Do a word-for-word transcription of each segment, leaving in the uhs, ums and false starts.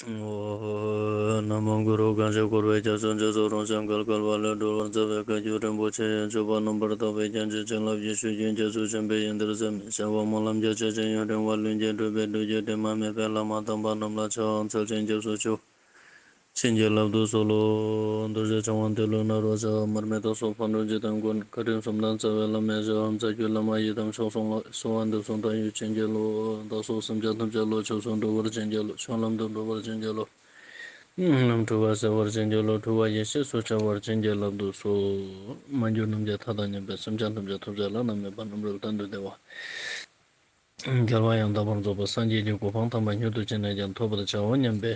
ཨོཾ། ན་མོ་གུ་རུ། གང་ཞིག་འཁོར་བའི་རྒྱ་མཚོ་འཇིགས་སུ་རུང་ཞིང་བརྒལ་དཀའ་བ་ལས་སྒྲོལ་བར་མཛད་པའི་བཀའ་བརྒྱུད་རིན་པོ་ཆེ་ཡི་སྤྱོད་པ་རྣམ་པར་དག་པའི་རྒྱན་གྱི་བྱིན་རླབས་ཀྱི་ཆུ་རྒྱུན་རྒྱ་མཚོ་ཆེན་པོའི་ཡུལ་འདིར་ཟད་མི་ཤེས་པ་སྨོན་ལམ་རྒྱ་ཆེ་ཞིང་ཡུན་རིང་བ་ལྷུན་གྱིས་གྲུབ་པའི་སྒྲུབ་བརྒྱུད་དྲི་མ་མེད་པའི་བླ་མ་དམ་པ་རྣམས་ལ་ཕྱག་འཚལ་ཞིང་སྐྱབས་སུ་མཆིའོ། བྱིན་གྱིས་བརླབ་ཏུ་གསོལ་ལོ། རྡོ་རྗེ་འཆང་དབང་ཏེ་ལོ་ནཱ་རོ་ཞབས། མར་མི་དྭགས་སོགས་ཕག་གྲུ་འཇིག་རྟེན་མགོན། བཀའ་དྲིན་གསུམ་ལྡན་རྩ་བའི་བླ་མའི་ཞབས། རྩ་བརྒྱུད་བླ་མ་ཡི་དམ་མཆོག་གསུམ་ལ། གསོལ་བ་འདེབས་སོ་བདག་ཡིད་བྱིན་གྱིས་རློབས། བདག་སོགས་སེམས་ཅན་ཐམས་ཅད་བློ་ཆོས་སུ་འགྲོ་བར་བྱིན་གྱིས་རློབས། ཆོས་ལམ་དུ་འགྲོ་བར་བྱིན་གྱིས་རློབས། ལམ་འཁྲུལ་བ་སེལ་བར་བྱིན་གྱིས་རློབས། འཁྲུལ་བ་ཡེ་ཤེས་སུ་འཆར་བར་བྱིན་གྱིས་བརླབ་ཏུ་གསོལ། མ་གྱུར་ནམ་མཁའི་མཐའ་དང་མཉམ་པའི་སེམས་ཅན་ཐམས་ཅད་ཐོབ་བྱ་བླ་ན་མེད་པ་རྣམ་གྲོལ་གཏན་དུ་བདེ་བ། རྒྱལ་བ་ཡང་དག་པར་རྫོགས་པའི་སངས་རྒྱས་ཀྱི་གོ་འཕང་དམ་པ་མྱུར་དུ་ཅི་ནས་ཀྱང་ཐོབ་པར་བྱའོ་སྙམ་པའི་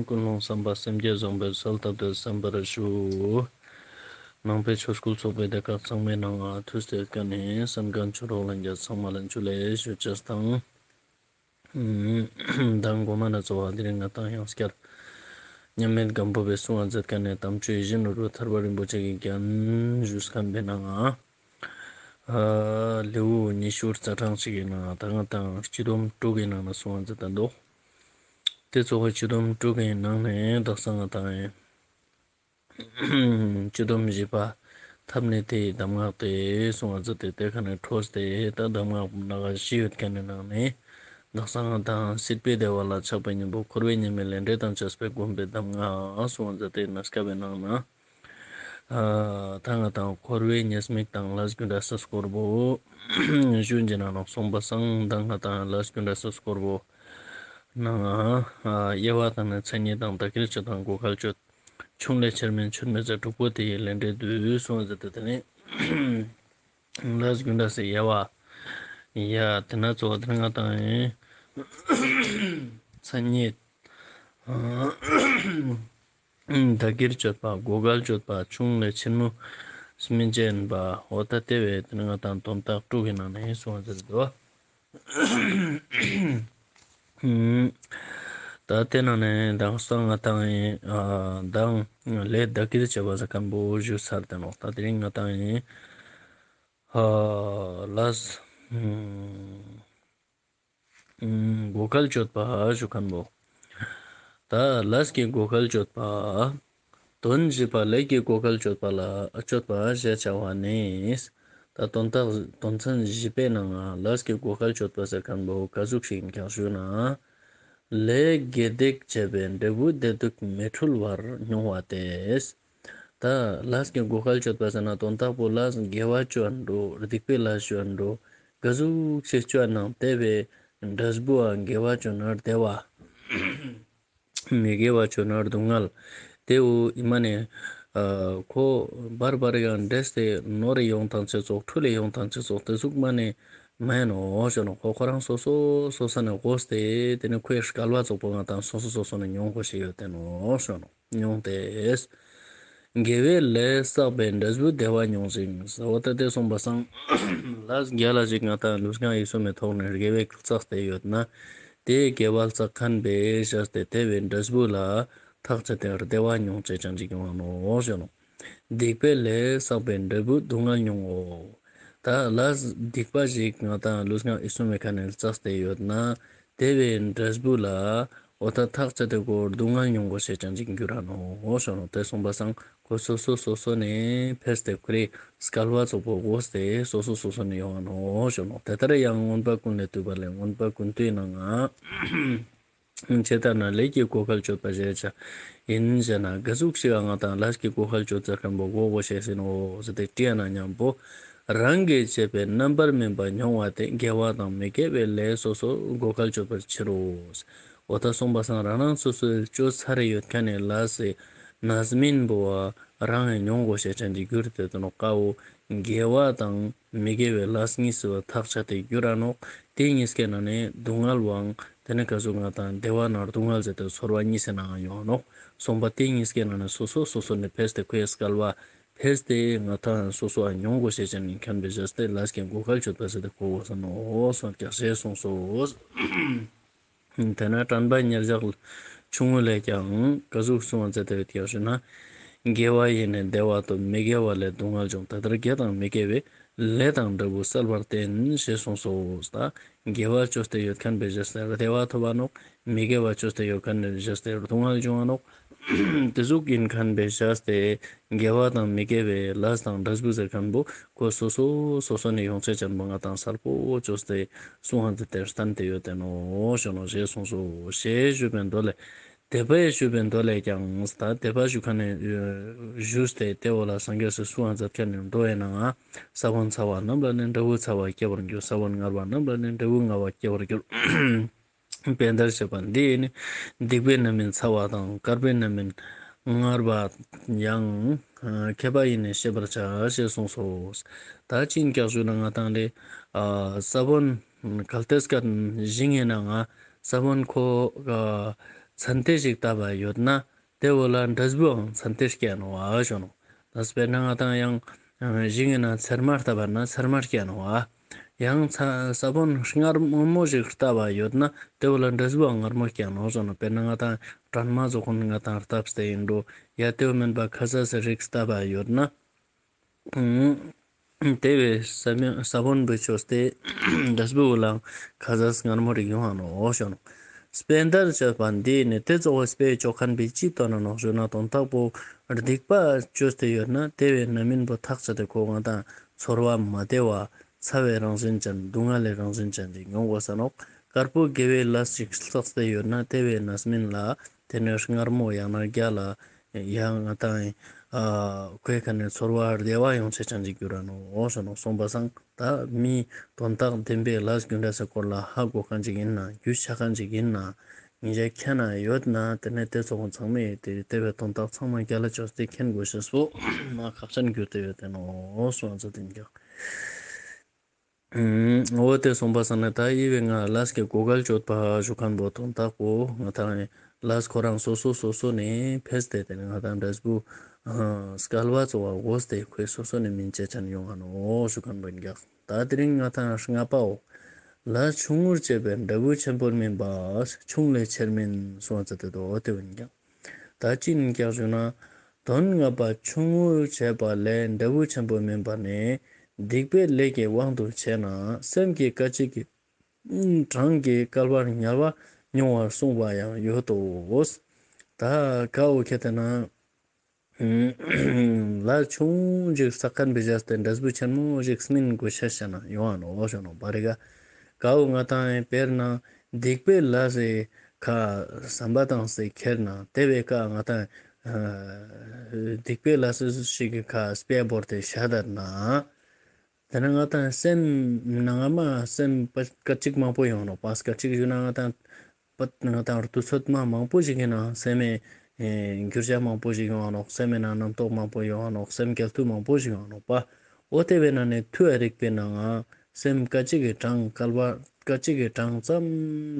ཀུན་སློང་བསམ་པ་སེམས་བསྐྱེད་བཟང་པོས་གསལ་བཏབ་སྟེ་གསན་པར་ཞུ། ནང་པའི་ཆོས་སྐུལ་ཚོགས་པའི་སྡེ་ཁག་ཚང་མའི་ནང་ང་ཐུགས་སྟེ་ཀ་ནས་གསན་མཁན་ཆོས་གྲོགས་ལྷན་རྒྱས་ཚང་མ་ལ་ཇུ་ལེ་ཞུ་ཅེས་དང་། མདང་གོ་མ་ན་ཚོ་བ་དེ་རིང་ང་དང་ཡང་སྐྱར་མཉམ་མེད་སྒམ་པོ་པའི་གསུང་བ་མཛད་མཁན་ནས་དམ་ཆོས་ཡིད་བཞིན་ནོར་བུ་ཐར་པ་རིན་པོ་ཆེ་གི་རྒྱན་ཞུས་མཁན་པའི་ནང་ང་། ཨ་ལེའུ་ཉི་ཤུ་རྩ་གྲངས་ཤིག་གི་ནང་ང་ད་ང་དང་སྤྱི་སྡོམ་དྲུག་གི་ནང་ན་གསུང་བ་མཛད་དེ་འདུག་དེ་ཚོ་བ་སྤྱི་སྡོམ་དྲུག་གི་ནང་ནས་དག་ས་ང་དང་སྤྱི་སྡོམ་བཞི་པ་ཐབས་ནི་དེའི་གདམས་ངག་སྟེ་གསུང་བ་མཛད་དེ་དེ་ཁ་ནས་འཕྲོས་ཏེ་ད་གདམས་ངག་སྣ་ཁ་བཞི་ཡོད་མཁན་ནི་ནང་ནས་དག་ས་ང་དང་སྲིད་པའི་བདེ་བ་ལ་ཆགས་པའི་གཉེན་པོ་འཁོར་བའི་ཉེས་དམིགས་ལས་འབྲས་དང་བཅས་པའི་སྒོམ་པའི་གདམས་ངག་གསུང་བ་མཛད་དེ་ན་སྐབས་པའི་ནང་ན། ཨ་ད་ང་དང་འཁོར་བའི་ཉེས་དམིགས་དང་ལས་རྒྱུ་འབྲས་སི་སྐོར་བོ་ཞུ་ཅེས་ན་ནོག་སོང་པ་སང་ད་ང་དང་ལས་རྒྱུ་འབྲས་སི་སྐོར་བོ་ནང་ཨ་དབྱེ་བ་དང་ནི་མཚན་ཉིད་དང་བདག་གིར་སྤྱོད་དང་གོ་འགལ་སྤྱོད། ཆུང་ལས་ཆེར་མིན་ཆུད་མི་ཟ་དྲུག་པོ་དེ་ཡི་ལས་འབྲས་བསྡུས་གསུང་བ་མཛད་དེ་དེ་ནི་ལས་རྒྱུ་འབྲས་སི་དབྱེ་བ་ཡ་དེ་ན་གཙོ་བོ་དེ་ནི་ང་དང་ཡིན་མཚན་ཉིད། བདག་གིར་སྤྱོད་པ། གོ་འགལ་སྤྱོད་པ། ཆུང་ལས་ཆེན་མོ་སྨིན་ཅེས་ཡིན་པ། འོ་ད་དེ་བས་དེ་ནི་ང་དང་དོན་དག་དྲུག་གི་ནང་ནས་གསུང་བ་མཛད་དོ། ད་དེ་ནང་ནས་དང་སང་ང་དང་ཡིན་དང་ལས་བདག་གིར་བྱ་བ་ཟེར་མཁན་པོ་ཞུ་ཚར་ཏེ་ནོག་ད་དེ་རིང་ང་དང་ཡིན་ལས་གོ་འགལ་སྤྱོད་པ་ཞུ་མཁན་པོ། ད་ལས་ཀྱི་གོ་འགལ་སྤྱོད་པ། དོན་བཞི་པ་ལས་ཀྱི་གོ་འགལ་སྤྱོད་པ་ལ་སྤྱོད་པ་ཞེས་བྱ་བ་ནི། ད་དོན་དག་དོན་ཚན་བཞི་པའི་ནང་ལས་ཀྱི་གོ་འགལ་སྤྱོད་པ་ཟེར་མཁན་པོ་ག་ཟུག་ཞིག་ཡིན་ཀྱང་ཞུ་ན། ལས་དགེ་སྡིག་བྱས་པའི་འབྲས་བུ་བདེ་སྡུག་མི་འཁྲུལ་བར་མྱོང་བ་སྟེ། ད་ལས་ཀྱི་གོ་འགལ་སྤྱོད་པ་ཟེར་ན་དོན་དག་པོ་ལས་དགེ་བ་ཅོ་ཨིན་འགྲོ་སྡིག་པའི་ལས་ཅོ་ཨིན་འགྲོ་ག་ཟུག་ཞིག་ཅོ་ཨིན་ནའང་དེ་བའི་འབྲས་བུའང་དགེ་བ་ཅོ་ན་བདེ་བ། མི་དགེ་བ་ཅོ་ན་སྡུག་བསྔལ། དེ་བོ་ཨི་མ་ནེ་ཁོ་བར་བར་ཡང་འདྲེས་ཏེ་ནོར་རེ་ཡོང་ཐང་ཆེ་ཙོགས་འཁྲུལ་ལེ་ཡོང་ཐང་ཆེ་ཙོགས་དེ་ཟུག་མ་ནེ་མ་ཡིན་ནོག་ཞུ་ནོག་ཁོ་ཁོ་རང་སོ་སོ་སོ་སོ་ནེ་གོས་ཏེ་དེ་ནེ་ཁོའི་སྐལ་བ་ཙོགས་པོ་ང་དང་སོ་སོ་སོ་སོ་ནེ་མྱོང་དགོས་ཤེས་ཡོད་དེ་ནོག་ཞུ་ནོག་མྱོང་སྟེ། དགེ་བའི་ལས་བསགས་པའི་འབྲས་བུ་བདེ་བ་མྱོང་ཞིང་། ཟེར་བ་ད་དེ་གསུངས་པ་སང་ལས་རྒྱ་ལ་ཞིག་ང་དང་ལུས་ངག་ཡིད་གསུམ་མའི་ཐོག་ནེ་དགེ་བའི་བསགས་ཏེ་ཡོད་ན། དེའི་དགེ་བ་བསགས་མཁན་པས་བྱས་ཏེ་དེ་བའི་འབྲས་བུ་ལ་ཐག་བཅད་དེ་བདེ་བ་མྱོང་ཅེས་ཅན་ཅིག་ཡོང་བ་ནོག་ཞུ་ནོག་སྡིག་པའི་ལས་བསགས་པའི་འབྲས་བུ་སྡུག་བསྔལ་མྱོང་ངོ་། ད་ལས་སྡིག་པ་ཞིག་ང་དང་ལུས་ངག་ཡིད་གསུམ་མའི་ཁ་ནེ་བསགས་ཏེ་ཡོད་ན། དེ་བའི་འབྲས་བུ་ལ་འོ་ད་ཐག་བཅད་དེ་ཁོ་སྡུག་བསྔལ་མྱོང་དགོས་ཤེས་ཅན་ཅིག་འགྱུར་ར་ནོག་ཞུ་ནོག་དེ་གསུངས་པ་སང་ཁོ་སོ་སོ་སོ་སོ་ནེ་ཕེས་ཏེ་ཁོ་རེ་སྐལ་བ་ཙོགས་པོ་གོས་ཏེ་སོ་སོ་སོ་སོ་ནེ་ཡོང་བ་ནོག་ཞུ་ནོག་དེ་ལྟར་ཡང་མངོན་པ་ཀུན་ལས་བཏུས་པ་ལས། མངོན་པ་ཀུན་བཏུས་ནང་ང་ཇི་ལྟར་ན་ལས་ཀྱི་གོ་འགལ་སྤྱོད་པ་ཞེས་བྱ་ཡིན་ཞེ་ན། ག་ཟུག་ཞིག་ང་དང་ལས་ཀྱི་གོ་འགལ་སྤྱོད་ཟེར་མཁན་པོ་གོ་དགོས་ཤེས་ཡིན་ནོག་ཟེར་ཏེ་དྲིས་ན་མཉམ་པོ་རང་གིས་བྱས་པའི་རྣམ་པར་སྨིན་པ་མྱོང་བ་སྟེ་དགེ་བ་དང་མི་དགེ་བའི་ལས་སོ་སོར་གོ་འགལ་སྤྱོད་པའི་ཕྱིར་རོ། འོ་ད་གསུངས་པ་སང་རང་རང་སོ་སོའི་ཅོ་ཚར་ཡོད་མཁན་ནི་ལས་སི་རྣམ་སྨིན་པོ་བ་རང་ངི་མྱོང་དགོས་ཤེས་ཅན་ཅིག་འགྱུར་ཏེ་དེ་ནོག་ཀ་བོ། དགེ་བ་དང་མི་དགེ་བའི་ལས་གཉིས་སི་བ་ཐག་བཅད་དེ་འགྱུར་ར་ནོག་དེ་གཉིས་ཀའི་ནང་ནེ་སྡུག་བསྔལ་བའང་དེ་ནེ་ག་ཟུག་ང་དང་བདེ་བ་ནང་སྡུག་བསྔལ་ཟེར་ཏེ་ཚོར་བ་གཉིས་སི་ནང་ཡོང་ནོག་གསུངས་པ་དེ་གཉིས་ཀའི་ནང་ནེ་སོ་སོ་སོ་སོ་ནེ་ཕེས་ཏེ་ཁོའི་སྐལ་བ་ཕེས་ཏེ་ང་དང་སོ་སོ་ཨ་མྱོང་དགོས་ཤེས་ཅན་ཡིན་མཁན་པའི་ཞེས་ཏེ་ལས་ཀྱི་གོ་འགལ་སྤྱོད་པ་ཟེར་ཏེ་གོ་དགོས་ས་ནོག་སོང་ཀྱང་ཞེས་གསུངས་སོ། དེ་ན་དྲན་པ་ཉེར་བཞག་ཆུང་ངུ་ལས་ཀྱང་ག་ཟུག་གསུང་བ་མཛད་དེ་ཡོད་ཀྱང་ཞུ་ན། དགེ་བ་ཡིས་ནི་བདེ་བ་ཐོབ། མི་དགེ་བ་ལས་སྡུག་བསྔལ་འབྱུང་། དེ་ལྟར་དགེ་དང་མི་དགེ་བའི། ལས་དང་འབྲས་བུ་གསལ་བར་བསྟན། ཞེས་གསུངས་སོ། ད་ དགེ་བ་ཅོས་ཏེ་ཡོད་ཁན་བོའི་ཞེས་ཏེ་བདེ་བ་ཐོབ་བ་ནོག། མི་དགེ་བ་ཅོས་ཏེ་ཡོད་ཁན་བོའི་ཞེས་ཏེ་སྡུག་བསྔལ་འབྱུང་བ་ནོག། དེ་ཟུག་ཨིན་ཁན་བོའི་ཞེས་ཏེ་དགེ་བ་དང་མི་དགེ་བའི་ལས་དང་འབྲས་བུ་ཟེར་ཁན་བོ་ཁོ་སོ་སོ་སོ་སོ་ནེ་ཡོང་ཅེས་ཅན་བོ་ང་དང་གསལ་པོ་ཅོས་ཏེ་གསུང་ང་མཛད་དེ་སྟན་ཏེ་ཡོད་དེ་ནོག་ཞུ་ནོག་ཞེས་གསུངས་སོ་ཞེས་ཞུས་པའི་མདོ་ལས། དེ་བས་ཞུས་པའི་མདོ་ལས་ཀྱང་ད་དེ་བས་ཞུ་ཁན་ནི་ཞུས་ཏེ་དེ་བོ་ལ་སངས་རྒྱས་སི་གསུང་ང་མཛད་ཁན་ནི་མདོ་ཡིན་ནའང་ས་བོན་ཚ་བ་རྣམས་ལ་ནི་འབྲས་བུ་ཚ་བ་སྐྱེ་བར་འགྱུར། ས་བོན་མངར་བ་རྣམས་ལ་ནི་འབྲས་བུ་མངར་བ་སྐྱེ་བར་འགྱུར། དཔེ་འདིར་བཤད་པ་འདི་ཡིས་ནི་སྡིག་པའི་རྣམ་སྨིན་ཚ་བ་དང་དཀར་པོའི་རྣམ་སྨིན་མངར་བ་ཡང་ཁྱད་པར་ཡིས་ནི་ཤེས་པར་བྱ་ཞེས་གསུངས་སོ། ད་ཅི་ཨིན་ཀྱག་ཞུ་ན་ང་དང་ལེ་ས་བོན་གལ་ཏེ་སྐད་ཞིང་ཡིན་ནའང་ས་བོན་ཁོ་ཚན་ཏེ་ཞིག་བཏབ་པ་ཡོད་ན་དེ་བོ་ལ་འབྲས་བུའང་ཚན་ཏེ་སྐྱེ་ནོག་ཞུ་ནོག། ད་དཔེར་ན་ང་དང་ཡང་ཞིང་ཡིན་ན་ཚེར་མ་བཏབ་པ་ན་ཚེར་མ་སྐྱེ་ནོག། ཡང་ཚ་ས་བོན་མངར་མོ་ཞིག་བཏབ་པ་ཡོད་ན་དེ་བོ་ལ་འབྲས་བུའང་མངར་མོ་སྐྱེ་ནོག་ཞུ་ནོག། དཔེར་ན་ང་དང་སྲན་མ་ཟོ་ཁན་ང་དང་བཏབ་སྟེ་ཡིན་འགྲོ་ཡ་དེ་བོ་མེན་པ་ཁ་ཟས་སི་རིགས་བཏབ་པ་ཡོད་ན། དེ་བས་ས་བོན་ས་བོན་པོ་ཅོས་ཏེ་འབྲས་བུ་བོ་ལའང་ཁ་ཟས་མངར་མོ་རིགས་ཡོང་ང་ནོག་ཞུ་ནོག། དཔེ་འདིར་བཤད་པ་འདི་ནི་དེ་ཙོགས་པའི་དཔེ་ཅོ་ཁན་བོའི་ཅི་སྟོན་ན་ནོག་ཞུ་ན་དོན་དག་པོ་སྡིག་པ་ཅོས་ཏེ་ཡོད་ན་དེ་བས་རྣམ་སྨིན་པོ་ཐག་ཆད་དེ་ཁོ་ང་དང་ཚོར་བ་མ་བདེ་བ་ཚ་བའི་རང་བཞིན་ཅན་སྡུག་བསྔལ་ལི་རང་བཞིན་ཅན་ཅིག་མྱོང་དགོས་ས་ནོག། དཀར་པོ་དགེ་བའི་ལས་ཤིག་བསགས་ཏེ་ཡོད་ན་དེ་བས་རྣམ་སྨིན་ལ་དེ་ནི་མངར་མོ་ཡང་ན་རྒྱ་ལ་ཡང་ང་དང་ཨ་ཁོའི་ཁ་ནས་ཚོར་བ་བདེ་བ་ཡོང་ཅེས་ཅན་ཅིག་འགྱུར་ར་ནོག་ཞུ་ནོག། སོང་པ་སང་ད་མི་དོན་དག་བདེན་པའི་ལས་རྒྱུ་འབྲས་སི་སྐོར་ལ་ཧ་གོ་ཁན་ཅིག་ཡིན་ན་རྒྱུས་ཆ་ཁན་ཅིག་ཡིན་ན་ཉིན་ཞག་མཁྱེན་ན་ཡོད་ན་དེ་ནས་དེ་ཚོ་ཚང་མས་དེ་དེ་བས་དོན་དག་ཚང་མ་རྒྱ་ལ་ཅོས་ཏེ་མཁྱེན་དགོས་ཤེས་པོ་མ་ཁག་ཅན་འགྱུར་ཏེ་ཡོད་དེ་ནོག་ཞུ་ནོག། འོ་དེ་སོང་པ་སང་ནི་ད་ཡི་བའི་ང་ལས་ཀྱི་གོ་འགལ་ཅོ་བ་ཞུ་ཁན་བོ་དོན་དག་པོ་ང་དང་ལས་ཁོ་རང་སོ་སོ་སོ་སོ་ནས་ཕེས་ཏེ་དེ་ནས་ང་དང་འབྲས་བུ་སྐལ་བ་ཚོ་བ་འོས་ཏེ་ཁོའི་སོ་སོ་ནས་སྨིན་ཅེས་ཅན་ཡོང་ང་ནོག་ཞུ་ཁན་བོ་ཡིན་ཀྱག། ད་དེ་རིང་ང་དང་ལྔ་པའོ། ལས་ཆུང་ངུར་བྱས་པས་འབྲས་བུ་ཆེན་པོར་སྨིན་པ། ཆུང་ལས་ཆེར་སྨིན་གསུངས་ཏེ་དོ་དེ་བོ་ཡིན་ཀྱག། ད་ཅི་ཡིན་ཀྱག་ཞུ་ན། དོན་ལྔ་པ་ཆུང་ངུར་བྱས་པ་ལས་འབྲས་བུ་ཆེན་པོ་སྨིན་པ་ནི། སྡིག་པའི་ལས་ཀྱི་དབང་དུ་བྱས་ན་སེམས་ཀྱི་སྐད་ཅིག་གི་གྲངས་ཀྱི་བསྐལ་པར་དམྱལ་བ་མྱོང་བར་གསུངས་པ་ཡང་ཡོད་དོ། ད་ཀ་བོ་ཁྱེད་དེ་ན་ལས་ཆུང་ཅིག་བསགས་ཁན་བོའི་ཞེས་ཏེ་འབྲས་བུ་ཆེན་མོ་ཞིག་སྨིན་དགོས་ཤེས་ཤ་ན་ཡོང་ང་ནོག་ཞུ་ནོག་པ་རེ་ག། ཀ་བོ་ང་དང་དཔེར་ན་སྡིག་པའི་ལས་སི་ཁ་བསམ་པ་བཏང་སྟེ་ཁྱེར་ན་དེ་བས་ཀ་ང་དང་སྡིག་པའི་ལས་ཞིག་གི་ཁ་དཔེ་བོར་ཏེ་བཞག་དར་ན། དེ་ནས་ང་དང་སེམས་ནང་མ་སེམས་སྐད་ཅིག་མང་པོ་ཡོང་ནོག་པ། སྐད་ཅིག་ཞུ་ན་ང་དང་པད་ང་དང་དུས་ཚོད་མ་མང་པོ་ཞིག་ཡིན་ན་སེམས་མེ་འགྱུར་བ་མང་པོ་ཞིག་ཡོང་ནོག། སེམས་མེ་ན་རྣམ་རྟོག་མང་པོ་ཡོང་ནོག། སེམས་སྐྱིད་སྡུག་མང་པོ་ཞིག་ཡོང་ནོག་པ། འོ་དེ་བས་ན་ནི་ཐུ་ཨ་རིག་པའི་ནང་ང་སེམས་སྐད་ཅིག་གི་གྲངས་བསྐལ་པ་སྐད་ཅིག་གི་གྲངས་ཙམ་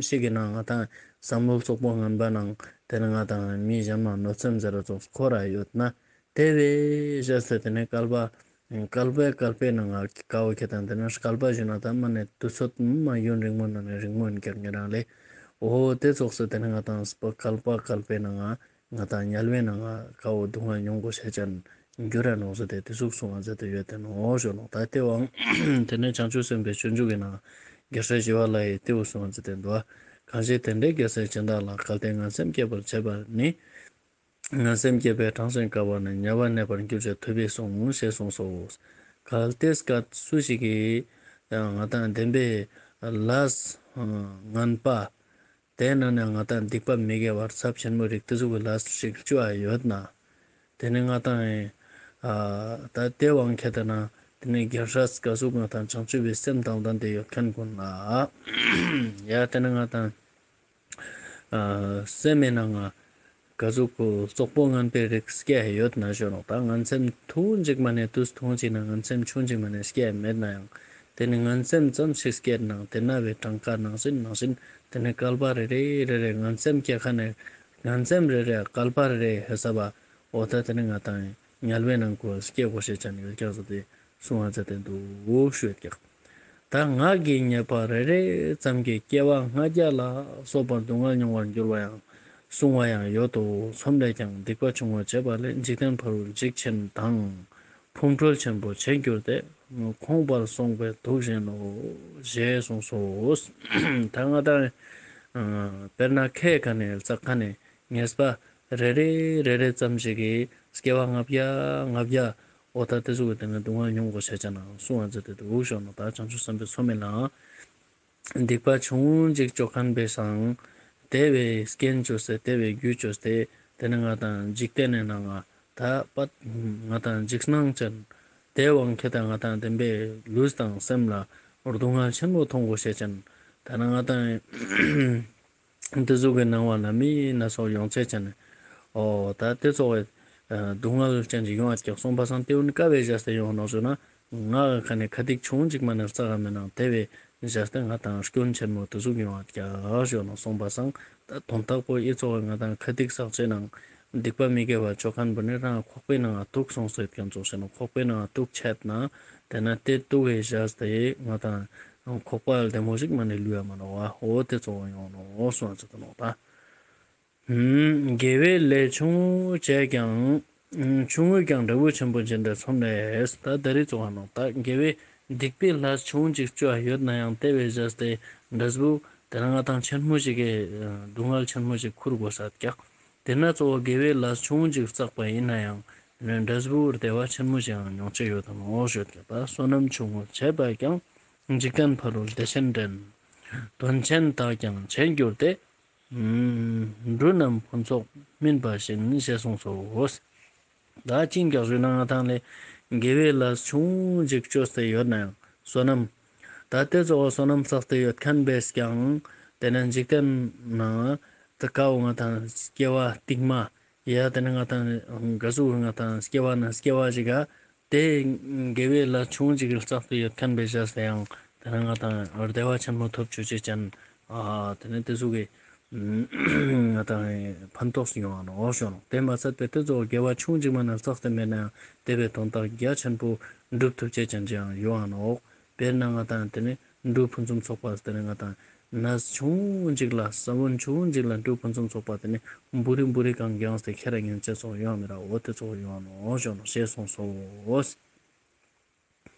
ཞིག་གི་ནང་ང་དང་བསམ་བློ་རྩོག་པོ་ངན་པ་ནང་དེ་ནས་ང་དང་མི་གཞན་མ་གནོད་སེམས་ཟེར་ར་ཙོགས་འཁོར་ར་ཡོད་ན། དེ་བས་ཞེས་ཏེ་དེ་ནས་བསྐལ་པ་བསྐལ་པའི་བསྐལ་པའི་ནང་ང་ཀ་བོ་ཁྱེད་དང་དེ་ནས་བསྐལ་པ་ཞུ་ན་ད་མ་ནས་དུས་ཚོད་མ་ཡུན་རིང་མོ་ནང་ནས་རིང་མོ་ཡིན་ཀྱང་ཉེ་རང་ལས། འོ་དེ་ཙོགས་སེ་དེ་ནས་ང་དང་བསྐལ་པ་བསྐལ་པའི་ནང་ང་ང་དང་དམྱལ་བའི་ནང་ང་ཀ་བོ་སྡུག་བསྔལ་མྱོང་དགོས་ཤེས་ཅན་འགྱུར་ར་ནོག་ཟེར་ཏེ་དེ་ཟུག་གསུང་བ་མཛད་དེ་ཡོད་དེ་ནོག་ཞུ་ནོག། ད་དེ་བའང་དེ་ནས་བྱང་ཆུབ་སེམས་དཔའི་སྤྱོད་འཇུག་གི་ནང་རྒྱལ་སྲས་ཞི་བ་ལྷ་ཡིས་དེ་བོ་གསུང་བ་མཛད་དེ་འདུག། གང་ཞིག་དེ་འདྲའི་རྒྱལ་སྲས་གཞན་དག་ལ། གལ་ཏེ་ངན་སེམས་སྐྱེད་པར་བྱེད་པ་ནི། ངན་སེམས་བསྐྱེད་པའི་གྲངས་ཤིག་བསྐལ་པ་ན། དམྱལ་བར་གནས་པར་འགྱུར་ཞེས་ཐུབ་པས་གསུངས། ཞེས་གསུངས་སོ། གལ་ཏེ་སྐད་སུ་ཞིག་གིས་ཡང་ང་དང་བདེན་པའི་ལས་ངན་པ་དེ་ནང་ནས་ང་དང་སྡིག་པ་མི་དགེ་བ་ཚབས་ཆེན་མོ་རིགས་དེ་ཟུག་གི་ལས་ཤིག་བཅོ་ཡ་ཡོད་ན། དེ་ནི་ང་དང་ཨ་ད་དེ་བའང་ཁྱེད་དེ་ན་དེ་ནི་རྒྱལ་སྲས་ཀ་ཟུག་ང་དང་བྱང་ཆུབ་པའི་སེམས་དང་ལྡན་ཏེ་ཡོད་མཁན་ཀུན་ལ་ཡ་དེ་ནི་ང་དང་ཨ་སེམས་མེ་ནང་ང་ག་ཟུག་གི་རྩོག་པོ་ངན་པའི་རིགས་སྐྱེ་ཡོད་ན་ཞུ་ནོག། ད་ངན་སེམས་ཐུང་ཅིག་མ་ནས་དུས་ཐུང་ཅིག་ན་ངན་སེམས་ཆུང་ཅིག་མ་ནས་སྐྱེ་མེད་ན་ཡང་དེ་ནི་ངན་སེམས་ཙམ་ཞིག་སྐྱེས་ན་དེ་ན་བའི་གྲངས་ཀ་ནང་བཞིན་ནང་བཞིན་དེ་ནི་བསྐལ་པ་རེ་རེ་རེ་རེ་ངན་སེམས་སྐྱེ་ཁ་ནས་ངན་སེམས་རེ་རེ་བསྐལ་པ་རེ་རེ་ཧེ་ས་བ་འོ་ད་དེ་ནི་ང་དང་དམྱལ་བའི་ནང་ཁོ་སྐྱེ་དགོས་ཤེས་ཅན་ཡོད་ཀྱག་ཟེར་ཏེ་གསུང་བ་མཛད་དེ་འདུག་ཞུ་ཡོད་ཀྱག། ད་ངག་གི་ཉེས་པ་རེ་རེ་ཙམ་གྱིས་སྐྱེ་བ་ལྔ་བརྒྱ་ལ་སོགས་པར་སྡུག་བསྔལ་མྱོང་བར་འགྱུར་བ་ཡང་གསུང་བ་ཡང་ཡོད་དོ། མཚམས་ལས་ཀྱང་སྡིག་པ་ཆུང་ངུ་བྱས་པ་ལས་འཇིག་རྟེན་ཕ་རོལ་འཇིགས་ཆེན་དང་། ཕུང་ཁྲོལ་ཆེན་པོ་བྱེད་འགྱུར་ཏེ། ཁོང་པར་སོང་པའི་དུག་བཞིན་ནོ། ཞེས་གསུངས་སོ། ད་ང་དང་དཔེར་ན་ཁའི་ཁ་ནེ་ལྩག་ཁ་ནེ་ཉེས་པ་རེ་རེ་རེ་རེ་ཙམ་ཞིག་གི་སྐྱེ་བ་ལྔ་བརྒྱ་ལྔ་བརྒྱ་འོ་ད་དེ་ཟུག་གི་དེ་ནེ་སྡུག་བསྔལ་མྱོང་དགོས་ཤེས་ཅན་ནང་གསུངས་པ་མཛད་དེ་འདུག་ཞུ་ནོ། ད་བྱང་ཆུབ་སེམས་དཔའི་ཚོགས་མི་ལའང་སྡིག་པ་ཆུང་ངུ་ཅིག་ཅོ་ཁན་པའི་སང་དེ་བས་རྐྱེན་བཅོས་ཏེ་དེ་བས་རྒྱུ་བཅོས་ཏེ་དེ་ནེ་ང་དང་འཇིག་རྟེན་ནི་ནང་ང་ད་པ་ང་དང་འཇིགས་སྣང་ཅན་དེ་དབང་གིས་ད་ང་དང་བདེན་པའི་ལུས་དང་སེམས་ལ་སྡུག་བསྔལ་ཆེན་པོ་མཐོང་དགོས་ཤེས་ཅན། ད་ནི་ང་དང་དེ་ཟུག་གི་སྣང་བ་ན་མི་སྣ་ཚོགས་ཡོང་ཅེས་ཅན། འོ་ད་དེ་ཚོགས་སྡུག་བསྔལ་ཅན་ཅིག་ཡོང་བ་ཀྱག་གསུངས་པ་སང་དེ་བོ་ནི་ཀ་བས་བཞག་སྟེ་ཡོང་ནོག་ཞུ་ན། ང་ཁ་ནེ་ཁ་ཏིག་ཆུང་ཅིག་མ་ནེ་ལྩག་ག་མེད་ནང་དེ་བས་བཞག་སྟེ་ང་དང་སྐྱོན་ཆེན་མོ་དེ་ཟུག་ཡོང་བ་ཀྱག་ཞུ་ནོ། གསུངས་པ་སང་ད་དོན་དག་པོ་ཨི་ཚོགས་ང་དང་ཁ་ཏིག་ཟག་བཅས་ནང་སྡིག་པ་མི་དགེ་བ་ཅོ་ཁན་པོ་ནི་རང་ཁོག་པའི་ནང་ང་དུག་སོང་སོ་ཡོད་ཁན་ཙོགས་ཤིག་ནོ། ཁོག་པའི་ནང་ང་དུག་ཆད་ན་དེ་ནེ་དེ་དུག་གི་བཞག་སྟེ་ང་དང་ཁོག་པ་བདེ་མོ་ཞིག་མ་ནེ་ལུས་ཡ་མ་ནོག་བ། འོ་དེ་ཚོགས་ཡོང་ནོ་གསུངས་པ་ཟེར་ནོ་ད། དགེ་བའི་ལས་ཆུང་ངུ་བྱས་ཀྱང་། ཆུང་ངུས་ཀྱང་འབྲས་བུ་ཆེན་པོ་འབྱིན་པའི་ཚོམས་ལས། ད་དེ་རིང་ཚོགས་ནོ་ད་དགེ་བའི་སྡིག་པའི་ལས་ཆུང་ངུ་ཅིག་ཅོ་ཡོད་ན་ཡང་དེ་བས་བཞག་སྟེ་འབྲས་བུ་དེ་ནེ་ང་དང་ཆེན་མོ་ཞིག་གི་སྡུག་བསྔལ་ཆེན་མོ་ཞིག་ཁུར་དགོས་ས་ཀྱག། དེ་ནེ་གཙོ་བོ་དགེ་བའི་ལས་ཆུང་ངུ་ཅིག་བསགས་པ་ཡིན་ན་ཡང་འབྲས་བུ་བདེ་བ་ཆེན་མོ་ཞིག་ཡང་མྱོང་ཅེས་ཡོད་དང་ངོ་ཤེས་ཀྱག། ད་བསོད་ནམས་ཆུང་ངུ་བྱས་པས་ཀྱང་། འཇིག་རྟེན་ཕ་རོལ་བདེ་ཆེན་འདྲེན། དོན་ཆེན་དག་ཀྱང་བྱེད་འགྱུར་ཏེ། འབྲུ་རྣམས་ཕུན་ཚོགས་སྨིན་པ་བཞིན། ཞེས་གསུངས་སོ། ད་ཅི་ཀྱག་ཞུ་ན་ང་དང་ལས་དགེ་བའི་ལས་ཆུང་ངུ་ཅིག་ཅོས་ཏེ་ཡོད་ན་ཡང་བསོད་ནམས། ད་དེ་ཚོགས་བསོད་ནམས་བསགས་ཏེ་ཡོད་ཁན་པས་ཀྱང་དེ་ནེ་འཇིག་རྟེན་ནང་ད་ཀ་བོ་ང་དང་སྐྱེ་བ་རྟིང་མ་ཡ་དེ་ནེ་ང་དང་ག་ཟུག་ང་དང་སྐྱེ་བ་ན་སྐྱེ་བ་ཞིག་ག་དེ་དགེ་བའི་ལས་ཆུང་ངུ་ཅིག་བསགས་ཏེ་ཡོད་ཁན་པའི་བཞག་སྟེ་ཡང་དེ་ནེ་ང་དང་བདེ་བ་ཆེན་མོ་ཐོབ་ཅུག་ཅེས་ཅན། ཨ་དེ་ནེ་དེ་ཟུག་གི་ང་དང་ཕན་ཐོགས་ཡོང་ང་ནོག་ཞུ་ནོ། དེ་མ་ཚད་པའི་དེ་ཚོགས་དགེ་བ་ཆུང་ངུ་ཅིག་མ་ནེ་བསགས་ཏེ་མེད་ན་ཡང་དེ་བས་དོན་དག་རྒྱ་ཆེན་པོ་འགྲུབ་ཐུབ་ཅེས་ཅན་ཅིག་ཡང་ཡོང་ང་ནོག། དཔེར་ན་ང་དང་དེ་ནེ་འབྲུ་ཕུན་སུམ་ཚོགས་པ་དེ་ནེ་ང་དང་ནས་ཆུང་ངུ་ཅིག་ལ་ས་བོན་ཆུང་ངུ་ཅིག་ལ་འབྲུ་ཕུན་སུམ་ཚོགས་པ་དེ་ནེ་འབུ་རི་འབུ་རི་གང་རྒྱངས་ཏེ་ཁྱེར་ར་ཉན་ཅེས་ཚོགས་ཡོང་མི་ར། འོ་དེ་ཚོགས་ཡོང་ང་ནོག་ཞུ་ནོ། ཞེས་གསུངས་སོ།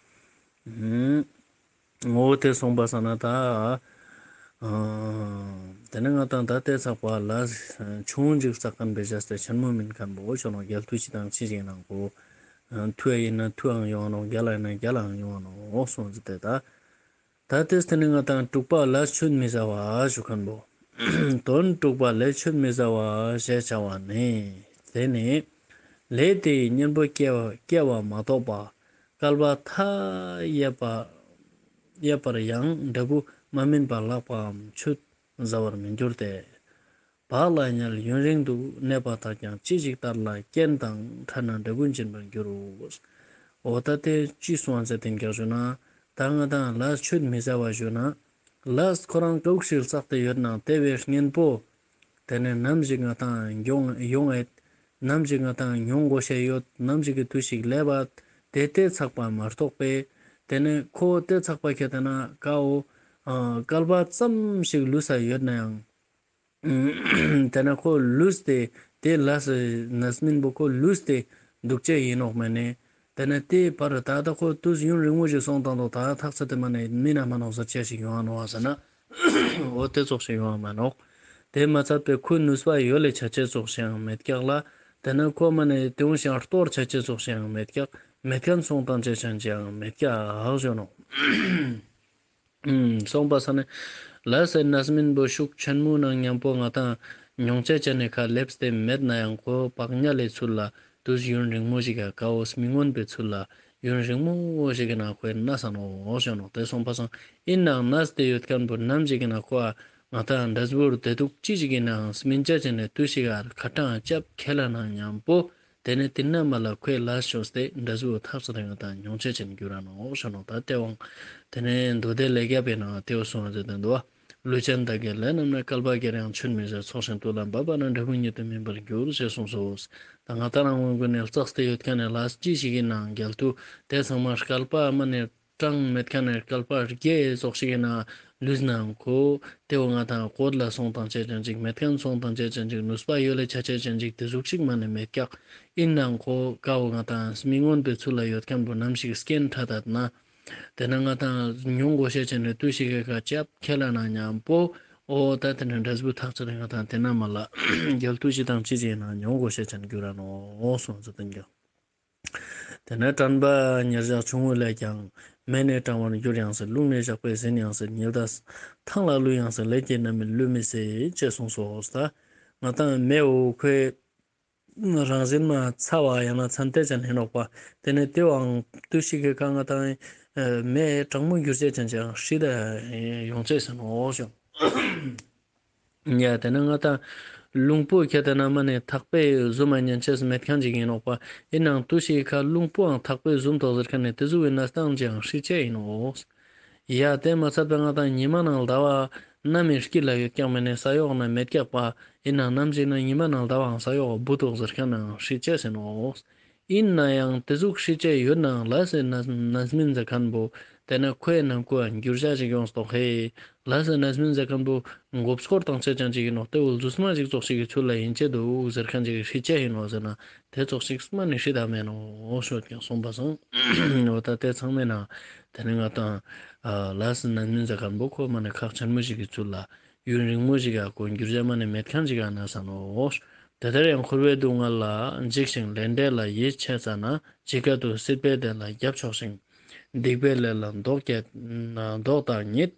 འོ་དེ་གསུངས་པ་སང་ན་ད། ཨ་དེ་ནེ་ང་དང་ད་དེ་ཚག་པ་ལས་ཆུང་ངུ་ཅིག་བསགས་ཁན་པའི་བཞག་སྟེ་ཆེན་མོ་མིན་ཁན་པོ་ཞུ་ནོ། རྒྱལ་ཐུ་ཅི་དང་ཅི་ཞིག་ནང་གོ། མཐུ་ཡིན་ན་མཐུའང་ཡོང་ནོག། རྒྱལ་ཡིན་ན་རྒྱལའང་ཡོང་ནོག་གསུངས་ཏེ་ད། ད་དེ་དེ་ནེ་ང་དང་དྲུག་པ་ལས་ཆུད་མི་ཟ་བ་ཞུ་ཁན་པོ། དོན་དྲུག་པ་ལས་ཆུད་མི་ཟ་བ་ཞེས་བྱ་བ་ནི། དེ་ནི་ལས་དེའི་གཉེན་པོ་སྐྱེ་བ་སྐྱེ་བ་མ་གཏོགས་པ། བསྐལ་པ་མཐའ་ཡས་པ་ཡས་པར་ཡང་འབྲས་བུ་མ་སྨིན་པ་ལྷག་པའམ་ཆུད་ཟ་བར་མི་འགྱུར་ཏེ། བག་ལ་ཉལ་ཡུན་རིང་དུ་གནས་པ་དག་ཀྱང་ཅི་ཞིག་ལྟར་ལ་རྐྱེན་དང་ཕྲད་ན་འབྲས་བུ་འབྱིན་པར་འགྱུར་རོ། འོ་ད་དེ་ཅི་གསུངས་ཟེར་དེ་ཀྱག་ཞུ་ན། ད་ང་དང་ལས་ཆུད་མི་ཟ་བ་ཞུ་ན། ལས་ཁོ་རང་ཀ་ཟུག་ཞིག་བསགས་ཏེ་ཡོད་ན་དེ་བས་གཉེན་པོ། དེ་ནེ་ནམ་ཞིག་ང་དང་ཡོང་ཡོང་ངེད། ནམ་ཞིག་ང་དང་མྱོང་དགོས་ཤེས་ཡོད། ནམ་ཞིག་གི་དུས་ཤིག་སླེབས་པ། དེ་དེ་ཚག་པ་མ་གཏོགས་པས། དེ་ནེ་ཁོ་དེ་ཚག་པ་ཁྱེད་དེ་ན་ཀ་བོ། ཨ་བསྐལ་པ་ཙམ་ཞིག་ལུས་ས་ཡོད་ན་ཡང་། དེ་ནེ་ཁོ་ལུས་ཏེ་དེ་ལས་ནས་སྨིན་པོ་ཁོ་ལུས་ཏེ་འདུག་ཅེས་ཡིན་ནོག་མ་ནེ། དེ་ནེ་དེ་བར་ད་ལྟ་ཁོ་དུས་ཡུན་རིང་མོ་ཞིག་སོང་དང་དོ་ད་ཐག་ཆད་དེ་མ་ནེ་མི་ན་མ་ནོག་ཟེར་ཅེས་ཞིག་ཡོང་ང་ནོག་ཟེར་ན། འོ་དེ་ཙོགས་ཤིག་ཡོང་ང་མ་ནོག། དེ་མ་ཚད་པའི་ཁོའི་ནུས་པ་ཡོད་ལེ་ཆ་ཅེས་ཙོགས་ཤིག་ཡང་མེད་ཀྱག་ལ། དེ་ནེ་ཁོ་མ་ནེ་དེ་འོང་ཞིག་གཏོར་ཆ་ཅེས་ཙོགས་ཤིག་ཡང་མེད་ཀྱག། མེད་ཁན་སོང་དང་ཅེས་ཅན་ཅིག་ཡང་མེད་ཀྱག་ཞུ་ནོག། གསུངས་པ་སང་ན། ལས་ནས་སྨིན་པོ་ཤུགས་ཆེན་མོ་ནང་མཉམ་པོ་ང་དང་མྱོང་ཆ་ཅན་ནི་ཁ་སླེབས་ཏེ་མེད་ན་ཡང་ཁོ་བག་ཉལ་ལེ་ཚུལ་ལ་དུས་ཡུན་རིང་མོ་ཞིག་ག་ཀ་བོ་མི་མངོན་པའི་ཚུལ་ལ་ཡུན་རིང་མོ་ཞིག་གི་ནང་ཁོའི་གནས་ས་ནོག་ཞུ་ནོག། དེ་གསུངས་པ་སང་ཡིན་ནའང་གནས་ཏེ་ཡོད་ཁན་པོ་ནམ་ཞིག་གི་ནང་ཁོ་ང་དང་འབྲས་བུ་བདེ་སྡུག་ཅི་ཞིག་གི་ནང་སྨིན་ཆ་ཅན་ནི་དུས་ཤིག་ག་ཁ་གྲངས་ཅབ་ཁེལ་ལ་ནང་མཉམ་པོ། དེ་ནེ་དེ་ན་མ་ལ་ཁོའི་ལས་ཅོས་ཏེ་འབྲས་བུ་ཐག་ཆོད་དེ་ང་དང་མྱོང་ཆ་ཅན་འགྱུར་ར་ནོག་ཞུ་ནོག། ད་དེ་བོ་དེ་ནེ་མདོ་སྡེ་ལས་རྒྱ་པའི་ནང་དེ་བོ་གསུངས་ཏེ་དོན་དུ་བ། ལུས་ཅན་བདག་གི་ལས་རྣམས་ནི། བསྐལ་པ་ག་རེ་ཡང་ཆུད་མི་ཟ། ཚོགས་ཞིང་དུག་ལ་འབབ་པ་ན། འབྲས་བུ་ཉིད་དུ་སྨིན་པར་འགྱུར། ཞེས་གསུངས་སོ། ད་ང་དང་རང་ངོས་ཀུན་ནེ་བསགས་ཏེ་ཡོད་ཁན་ནི་ལས་ཅི་ཞིག་གི་ནང་འགལ་དུ་དེ་ཚང་མ་བསྐལ་པ་མ་ནེ་གྲངས་མེད་ཁན་ནི་བསྐལ་པ་བརྒྱའི་ཙོགས་ཤིག་གི་ནང་ ལུས་ནའང་ཁོ་ཏེ་བོ་ང་དང་བཀོད་ལ་སོང་དང་ཅེས་ཅན་ཅིག་མེད་ཁན་སོང་དང་ཅེས་ཅན་ཅིག་ནུས་པ་ཡོད་ལ་ཆ་ཅེས་ཅན་ཅིག་ཏེ་ཟུག་ཅིག་མ་ནེ་མེད་ཀྱག། ཨིན་ནའང་ཁོ་ཀ་བོ་ང་དང་མི་མངོན་པའི་ཚུལ་ལ་ཡོད་ཁན་བོ་ནམ་ཞིག་སྐྱེན་ཁྲ་དད་ན། ཏེ་ན་ང་དང་མྱོང་གོས་ཤེས་ཅན་ནི་ཏུས་ཤིག་གི་ཀ་ཅབ་ཁྱེད་ལ་ན་ཉམ་པོ། འོ་ད་ཏེ་ནི་འབྲས་བུ་ཐག་ཆོད་ང་དང་ཏེ་ན་མ་ལ་རྒྱལ་ཏུས་ཤིག་དང་ཅི་ཅི་ན་མྱོང་གོས་ཤེས་ཅན་གྱུར་ར་ནོག་སོང་ཟེར་ཏེ་ཀྱང་། ཏེ་ན་དྲན་པ་ཉེར་བཞག་ཆུང་ངུ་ལས་ཀྱང་། མེ་ནས་དྲང་བར་འགྱུར་ཡང་ཟེར། རླུང་ནས་བཞག་པས་ཟིན་ཡང་ཟེར། ཉི་ཟླ་ཐང་ལ་བླུགས་ཡང་ཟེར། ལས་ཀྱི་རྣམ་སྨིན་བསླུ་མི་སྲིད། ཅེས་གསུངས་སོ། ད་ང་དང་མེ་འོ་ཁོའི་རང་བཞིན་མ་ཚ་བ་ཡང་ན་ཚན་ཏེ་ཅན་ཨིན་ནོག་པ། ཏེ་ནེ་ཏེ་བོའང་ཏུས་ཤིག་གི་ཀ་ང་དང་མེ་གྲང་མོ་འགྱུར་ཅེས་ཅན་ཅིག་ཧྲིལ་ཏེ་ཡོང་ཅེས་ཨིན་ནོག་ཞུ། ཡ་ཏེ་ན་ང་དང་རླུང་པོ་ཁྱེར་ཏེ་ན་མ་ནེ་ཐག་པའི་ཟུམ་མ་ཉན་ཅེས་མེད་ཁན་ཅིག་ཨིན་ནོག་པ། ཨིན་ནའང་ཏུས་ཤིག་གི་ཀ་རླུང་པོའང་ཐག་པའི་ཟུམ་ཐོག་ཟེར་ཁན་ནི་ཏེ་ཟུག་གི་གནས་སྟངས་ཅིག་ཧྲིལ་ཅེས་ཨིན་ནོག། ཡ་ཏེ་མ་ཚད་པ་ང་དང་ཉི་མ་ནང་ཟླ་བ་ནམ་ཡང་དཀྱིལ་ལ་ཡོད་ཀྱག་མ་ནེ་ས་ཡོག་ན་མེད་ཀྱག་པ། ཨིན་ནའང་ནམ་ཞིག་ན་ཉི་མ་ནང་ཟླ་བའང་ས་ཡོག་བུད་དོག་ཟེར་ཁན་ནའང་ཧྲིལ་ཅེས་ཨིན་ནོག། ཨིན་ནའང་ཏེ་ཟུག་ཧྲིལ་ཅེས་ཡོད་ནའང་ལས་སི་རྣམ་སྨིན་ཟེར་ཁན་བོ་ཏེ་ན་ཁོའི་ནང་ཁོའང་འགྱུར་བ་ཅིག་ཡོངས་ཏོག་ཧེ། ལས་སི་རྣམ་སྨིན་ཟེར་ཁན་བོ་མགོ་སྐོར་དང་ཅེས་ཅན་ཅིག་ཨིན་ནོག། ཏེ་བོ་ལུས་མ་ཞིག་ཙོགས་ཤིག་གི་ཚུལ་ལ་ཨིན་ཅེས་དུག་ཟེར་ཁན་ཅིག་ཧྲིལ་ཅེས་ཨིན་ནོག་ཟེར་ན། ཏེ་ཙོགས་ཤིག་མ་ནེ་ཧྲིལ་ཏེ་མེད་ནོག་ཞུ་ཡོད་ཀྱག་སོང་པ་སང་། འོ་ད་ཏེ་ཚང་མའི་ནང་ཏེ་ནི་ང་དང་ལས་སི་རྣམ་སྨིན་ཟེར་ཁན་བོ་ཁོ་མ་ནེ་ཁག་ཆེན་མོ་ཞིག་གི་ཚུལ་ལ་ཡུན་རིང་མོ་ཞིག་ག་ཁོ་འགྱུར་བ་མ་ནེ་མེད་ཁན་ཞིག་ག་ན་ས་ནོག། དེ་ལྟར་ཡང་འཁོར་བའི་སྡུག་བསྔལ་ལ་འཇིགས་ཤིང་ལས་འབྲས་ལ་ཡིད་ཆེས་ཙ་ན། ཇི་སྐད་དུ་སྲིད་པའི་བདེ་ལ་རྒྱབ་ཕྱོགས་ཤིང་། སྡིག་པའི་ལས་ལ་ལྡོག་བྱེད་ལྡོག་དང་ཉིད།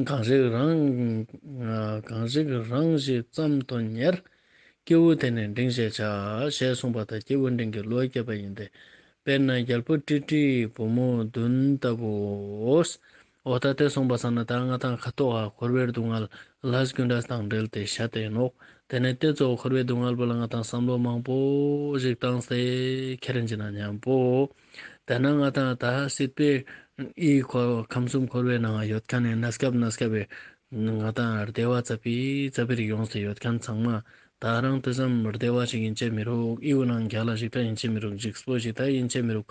གང་ཞིག་རང་གང་ཞིག་རང་ཞི་ཙམ་དུ་ཉེར། སྐྱེས་བུ་དེ་ནི་འབྲིང་ཞེས་བྱ། ཞེས་གསུངས་པ་ལྟར་སྐྱེས་བུ་འབྲིང་གི་བློ་སྐྱེས་པ་ཡིན་ཏེ། དཔེར་ན་རྒྱལ་པོ་ཀྲི་ཀྲིའི་བུ་མོ་བདུན་ལྟ་བུའོ། འོ་ད་དེ་གསུངས་པ་སང་ན་ད་ང་དང་ཁ་ཐོག་ག་འཁོར་བའི་སྡུག་བསྔལ་ལས་རྒྱུ་འབྲས་དང་འབྲེལ་ཏེ་བཤད་དེ་ནོག། དེ་ནས་དེ་ཚོ་འཁོར་བའི་སྡུག་བསྔལ་པོ་ལ་ང་དང་བསམ་བློ་མང་པོ་ཞིག་བཏང་སྟེ་ཁྱེར་ཨིན་ཅི་ན་མཉམ་པོ། དེ་ན་ང་དང་ད་སྲིད་པའི་ཨི་ཁོ་ཁམས་གསུམ་འཁོར་བའི་ནང་ཡོད་ཁན་ནི་གནས་སྐབས་གནས་སྐབས་པའི་ང་དང་བདེ་བ་ཙ་པིག་ཙ་པིག་ཡོངས་ཏེ་ཡོད་ཁན་ཚང་མ། ད་རང་དེ་ཙམ་བདེ་བ་ཞིག་ཨིན་ཅེ་མི་རུག། ཨི་བོ་ནང་རྒྱལ་ལ་ཞིག་ད་ཨིན་ཅེ་མི་རུག། འཇིགས་པོ་ཞིག་ད་ཨིན་ཅེ་མི་རུག།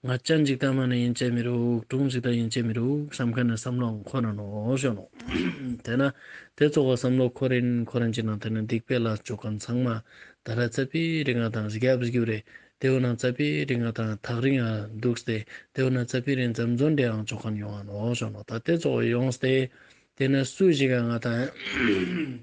ང་ཅན་ཞིག་ད་མ་ནེ་ཨིན་ཅེ་མི་རུག། གྲུང་ཞིག་ད་ཨིན་ཅེ་མི་རུག་བསམ་ཁན་ནི་བསམ་བློའང་འཁོར་ར་ནོག་ཞུ་ནོག། དེ་ན་དེ་ཚོགས་བསམ་བློ་འཁོར་ཨིན་འཁོར་ཨིན་ཅི་ན་དེ་ནི་སྡིག་པའི་ལས་ཅོ་ཁན་ཚང་མ་ད་ར་ཙ་པིག་རིང་ང་དང་རྒྱབ་རྒྱུ་རེ། དེ་བོ་ནང་ཙ་པིག་རིང་ང་དང་ཐག་རིང་ང་འདུག་སྟེ། དེ་བོ་ནང་ཙ་པིག་རིང་འཛམ་ཟོན་འདྲེའང་ཅོ་ཁན་ཡོང་ང་ནོག་ཞུ་ནོག། ད་དེ་ཚོགས་ཡོངས་ཏེ་དེ་ན་སུ་ཞིག་ག་ང་དང་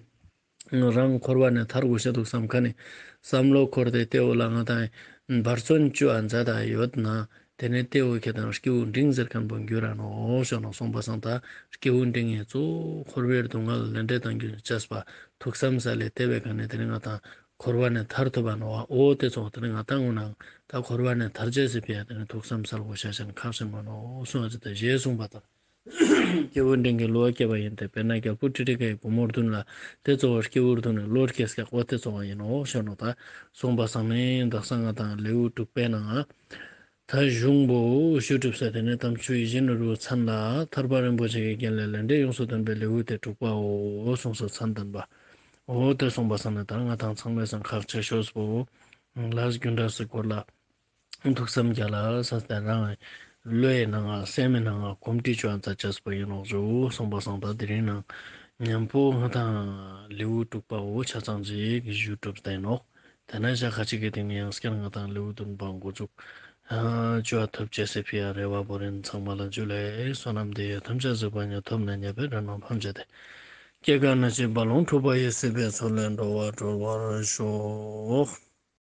རང་འཁོར་བ་ནེ་ཐར་དགོས་ཤེས་འདུག་བསམ་ཁན་ནི་བསམ་བློ་འཁོར་ཏེ་དེ་བོ་ལ་ང་དང་འབད་བརྩོན་ཅོ་འ་མཛད་དེ་ཡོད་ན། དེ་ནས་དེ་བོ་ཁྱེད་དང་སྐྱེས་བུ་འབྲིང་ཟེར་ཁན་བོ་འགྱུར་ར་ནོག་ཞུ་ནོག། གསུངས་པ་སང་ད་སྐྱེས་བུ་འབྲིང་ངི་གཙོ་བོ་འཁོར་བའི་སྡུག་བསྔལ་ལས་འབྲས་དང་རྒྱུ་བཅས་པ་ཐུགས་བསམ་ས་ལས་དེ་བའི་ཁ་ནས་དེ་ནས་ང་དང་འཁོར་བ་ནེ་ཐར་ཐུབ་པ་ནོག། འོ་དེ་ཚོགས་དེ་ནས་ང་དང་འོ་ན་ད་འཁོར་བ་ནེ་ཐར་ཅེས་སི་ཕིའ་དེ་ནས་ཐུགས་བསམ་སལ་དགོས་ཤེས་ཅན་ཁག་ཆེན་པོ་ནོག་གསུངས་པ་ཅི་ད་ཞེས་གསུངས་པ་ལྟར། སྐྱེས་བུ་འབྲིང་གི་བློ་སྐྱེས་པ་ཡིན་ཏེ། དཔེར་ན་རྒྱལ་པོ་ཀྲི་ཀྲི་ཀའི་བུ་མོ་བདུན་ལ་དེ་གཙོ་བོ་སྐྱེས་བུ་བདུན་ནི་བློ་སྐྱེས་སྐྱེ་འོ་དེ་གཙོ་བོ་ཡིན་ནོག་ཞུ་ནོག། ད་གསུངས་པ་སང་ནི་དག་ས་ང་དང་ལེའུ་དྲུག་པའི་ནང་ད་གཞུང་པོ་ཞུ་གྲུབ་ས་དེ་ནས་དམ་ཆོས་ཡིད་བཞིན་ནོར་བུའི་མཚན་ལ་ཐར་པ་རིན་པོ་ཆེ་གི་རྒྱན་ལས་ལས་འབྲས་ཡོངས་སུ་དོན་པའི་ལེའུ་སྟེ་དྲུག་པའོ་གསུངས་སོ། མཚན་དོན་པ། འོ་དེ་གསུངས་པ་སང་ནི་ད་ང་དང་ཚང་མའི་སང་ཁག་ཆེ་ཤོས་པོ་ལས་རྒྱུ་འབྲས་སི་སྐོར་ལ། ཐུགས་བསམ་རྒྱ་ལ་ས་སྟེ་རང་བློའི་ནང་ང་སེམས་མའི་ནང་ང་གོམས་འདྲིས་ཅོ་འ་མཛད་ཅེས་པོ་ཡིན་ནོག་ཞུ་གསུངས་པ་སང་ད་དེ་རིང་ནང་མཉམ་པོ་ང་དང་ལེའུ་དྲུག་པའོ་ཆ་ཚང་ཅིག་ཞུ་གྲུབ་སྟེ་ནོག། དེ་ན་ཞག་ཁ་ཅིག་གི་སྟེང་ནས་ཡང་སྐྱར་ང་དང་ལེའུ་བདུན་པ་འགོ་འཛུགས་ཅོ་འ་ཐུབ་ཅེས་སི་ཕིའ་རེ་བ་བོར་ཨིན། ཚང་མ་ལ་ཇུ་ལེ། བསོད་ནམས་འདི་ཡིས་ཐམས་ཅད་གཟིགས་པ་ཉིད། ཐོབ་ནས་ཉེས་པའི་དགྲ་རྣམས་ཕམ་བྱས་ཏེ། སྐྱེ་རྒ་ན་འཆིའི་རྦ་ཀློང་འཁྲུགས་པ་ཡི། སྲིད་པའི་མཚོ་ལས་འགྲོ་བ་སྒྲོལ་བར་ཤོག།